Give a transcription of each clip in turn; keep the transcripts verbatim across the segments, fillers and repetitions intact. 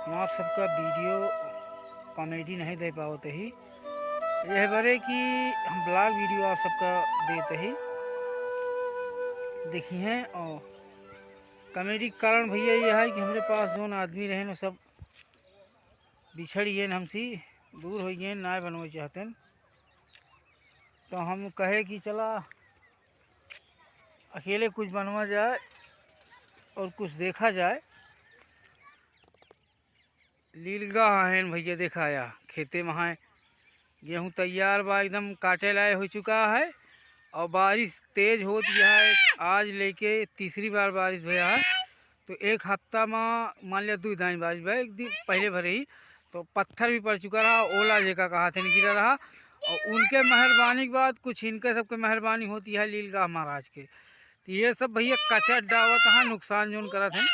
हम आप सबका video comedy नहीं दे पावत ही, यह बरे कि हम vlog video आप सबका देत ही, देखिहैं। और comedy के कारण भइया यह है कि हमरे पास जौन आदमी रहेन, वो सब बिछड़ गएन, हमसे दूर होइ गएन, नाय बनवे चाहतेन। तो हम कहे कि चला अकेले कुछ बनवा जाए और कुछ देखा जाए। लीलगाह हैं भइया, देखा या खेते में हैं, गेहूँ तैयार बा, एकदम काटे लायक हो चुका है। और बारिश तेज होत है, आज लेके तीसरी बार बारिश भया है। तो एक हफ्ता में मान लिया दो दाई बारिश भा, एक दिन पहले भरे ही तो पत्थर भी पड़ चुका रहा, ओला जेका कहा थे गिरा रहा। और उनके मेहरबानी के बाद कुछ इनके सबके मेहरबानी होती है लीलगाह महाराज के। तो ये सब भइया कचर डावत हैं, नुकसान जौन करत हैं,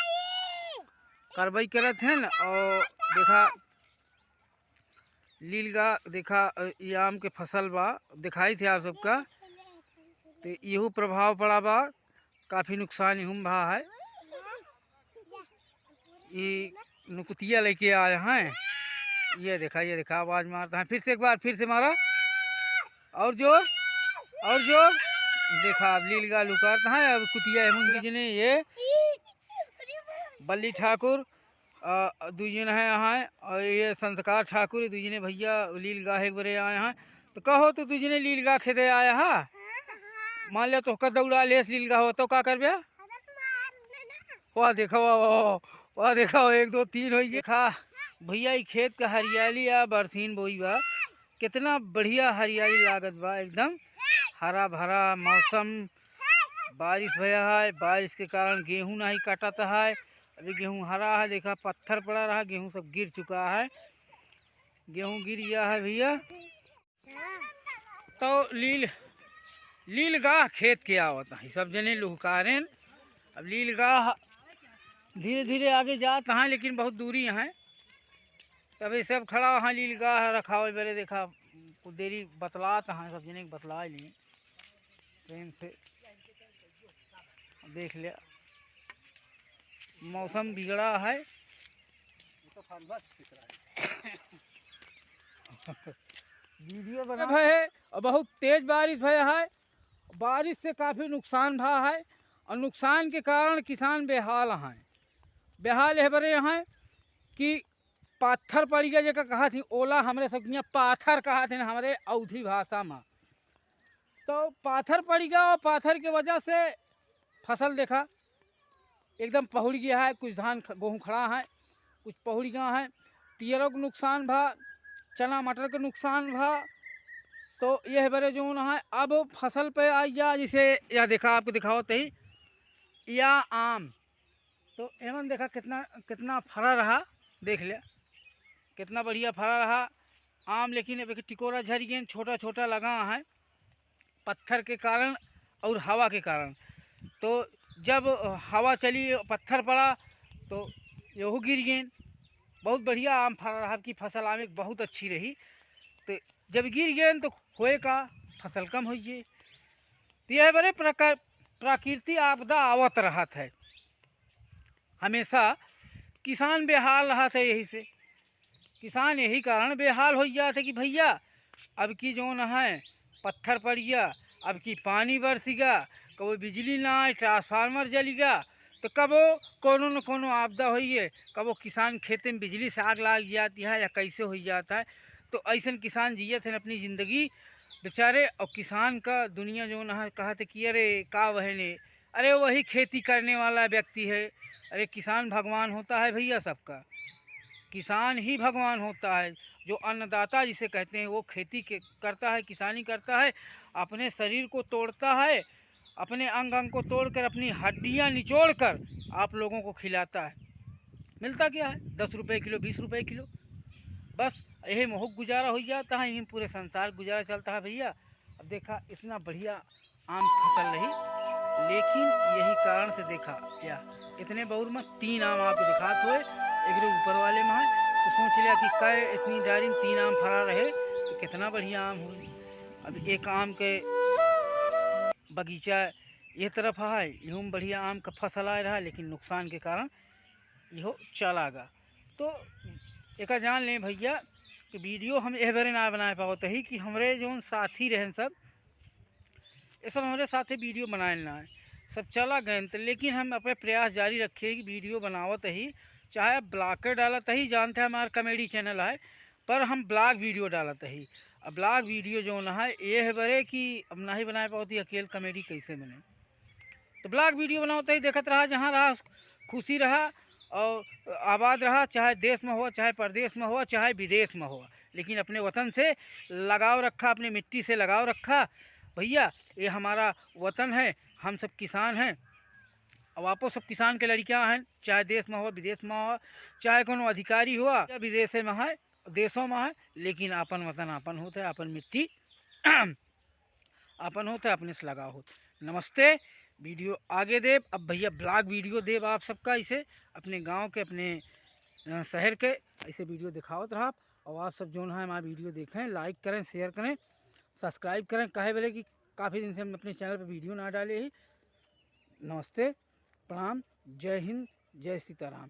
कार्रवाई करत हैं। और देखा लीलगाह, देखा, अ, ये आम के फसल बा, दिखाई थे आप सबका। तो यहू प्रभाव पड़ा बा, काफ़ी नुकसान इहूँ भा है। ये नुकुतिया लेके आए हैं, ये देखा, ये देखा, आवाज़ मारता है, फिर से एक बार, फिर से मारा, और जोर, और जोर। देखा, अब लीलगाह लुकारता है, अब कुतिया है मुंगी जी ने, ये बल्ली ठाकुर, अ, दुई जने हैं यहाँ, और ये संस्कार ठाकुर, दुई जने भइया लीलगाह एक बरे आए हैं। तो कहो, तो दुई जने लीलगाह खेदे आया हा, मान लिया तोहका दौड़ा लेस लीलगाह हो, तो का करबे? वाह, देखा, वाह, वाह, वाह, वाह, देखा, एक, दो, तीन होइ गए। देखा भइया, ई खेत का हरियाली आ बरसीन बोई बा, कितना बढ़िया हरियाली लागत बा, एकदम हरा भरा मौसम। बारिश भया है, बारिश के कारण गेहूँ नहीं काटत है। अभी गेहूँ हरा है, देखा पत्थर पड़ा रहा, गेहूँ सब गिर चुका है, गेहूँ गिर गया है भइया। तो लील, लीलगाह खेत के आवत है, सब जने लुहकारेन। अब लीलगाह धीरे धीरे आगे जात है, लेकिन बहुत दूरी है। तब ये सब खड़ा वहाँ लीलगाह रखावे बरे, देखा कुछ देरी बतलात हैं, सब जने के बतला ली प्रेम से। देख ले, मौसम बिगड़ा है। वीडियो बना है और बहुत तेज बारिश भया है। बारिश से काफ़ी नुकसान भा है और नुकसान के कारण किसान बेहाल हैं। बेहाल यह बरे हैं कि पाथर पड़ गया, जेका कहा थी ओला, हमरे सब किया पाथर कहा थे हमरे अवधी भाषा में। तो पाथर पड़ गया और पाथर के वजह से फसल देखा एकदम पहुड़ गया है। कुछ धान ख-, गेहूँ खड़ा है, कुछ पहुड़ गया है। पियरों के नुकसान भा, चना मटर के नुकसान भा। तो यह बरे जौन है, अब फसल पे आई जा, जैसे यह देखा, आपको दिखावत ही, या आम, तो एमन देखा कितना, कितना फरा रहा, देख ले कितना बढ़िया फरा रहा आम, लेकिन अब एक टिकोरा झरि गए, छोटा छोटा लगा है पत्थर के कारण और हवा के कारण। तो जब हवा चली, पत्थर पड़ा, तो यहू गिर गए। बहुत बढ़िया आम फरा रहा, कि फसल आम एक बहुत अच्छी रही। तो जब गिर गए तो होए का, फसल कम होइए। तो यह बरे प्रकार, प्राकृतिक आपदा आवत रहत है हमेशा। किसान बेहाल रहत है यही से, किसान यही कारण बेहाल हो जात है कि भइया, अब की जौन है पत्थर पड़ गया, अब की पानी बरस गया, कबो बिजली ना आए, ट्रांसफार्मर जल गया, तो कबो कोनो न कोनो आपदा होइए, कबो किसान खेते में बिजली से आग लाग जाती है या कैसे हो जाता है। तो ऐसन किसान जियत हैं अपनी ज़िंदगी बेचारे। और किसान का दुनिया जौन है कहत है कि अरे का बहने, अरे वही खेती करने वाला व्यक्ति है। अरे किसान भगवान होता है भइया सबका, किसान ही भगवान होता है। जो अन्नदाता जिसे कहते हैं, वो खेती के करता है, किसानी करता है, अपने शरीर को तोड़ता है, अपने अंग अंग को तोड़कर, अपनी हड्डियां निचोड़कर आप लोगों को खिलाता है। मिलता क्या है? दस रुपये किलो, बीस रुपये किलो, बस यही में गुजारा हो जाता है, यही पूरे संसार गुजारा चलता है भइया। अब देखा, इतना बढ़िया आम फसल रही, लेकिन यही कारण से देखा, या इतने बउर में तीन आम आपको दिखात होए, एकरे ऊपर वाले में है, तो सोच लिया कि कै इतनी डारी में तीन आम फरा रहे, तो कितना बढ़िया आम हो। अब एक आम के बगीचा ये तरफ है, इहू में बढ़िया आम का फसल आए रहा, लेकिन नुकसान के कारण इहो चला गा। तो एका जान लें भइया कि वीडियो हम एह बरे ना बनाए पावत ही कि हमरे जौन साथी रहन सब, ये सब हमरे साथे वीडियो बनाए ना है, सब चला गए। तो लेकिन हम अपने प्रयास जारी रखे कि वीडियो बनावत ही, चाहे ब्लॉगे डालत ही, जानते हैं हमार कॉमेडी चैनल है, पर हम ब्लॉग वीडियो डालत ही। अब ब्लॉग वीडियो जौन है एह बरे कि अब नाही बनाए पावत ही, अकेल कॉमेडी कैसे बने। तो ब्लॉग वीडियो बनावत ही, देखत रहा, जहाँ रहा खुशी रहा और आबाद रहा, चाहे देश में हो, चाहे परदेश में हो, चाहे विदेश में हो, लेकिन अपने वतन से लगाव रखा, अपने मिट्टी से लगाव रखा। भइया, ये हमारा वतन है, हम सब किसान हैं। अब आपो सब किसान के लड़िका हैं, चाहे देश में हो, विदेश में हो, चाहे कोनो अधिकारी हो या विदेश में है, देशों में है, लेकिन आपन वतन आपन होत है, आपन मिट्टी आपन होत है, अपने से लगाव होत। नमस्ते। वीडियो आगे देब। अब भइया ब्लॉग वीडियो देब आप सबका, इसे अपने गाँव के, अपने अ, शहर के ऐसे वीडियो दिखावत रहब। और आप सब जौन है हमारा वीडियो देखें, लाइक करें, शेयर करें, सब्सक्राइब करें। काहे बोले कि काफ़ी दिन से हम अपने चैनल पर वीडियो ना डाले ही। नमस्ते, प्रणाम, जय हिंद, जय सीताराम।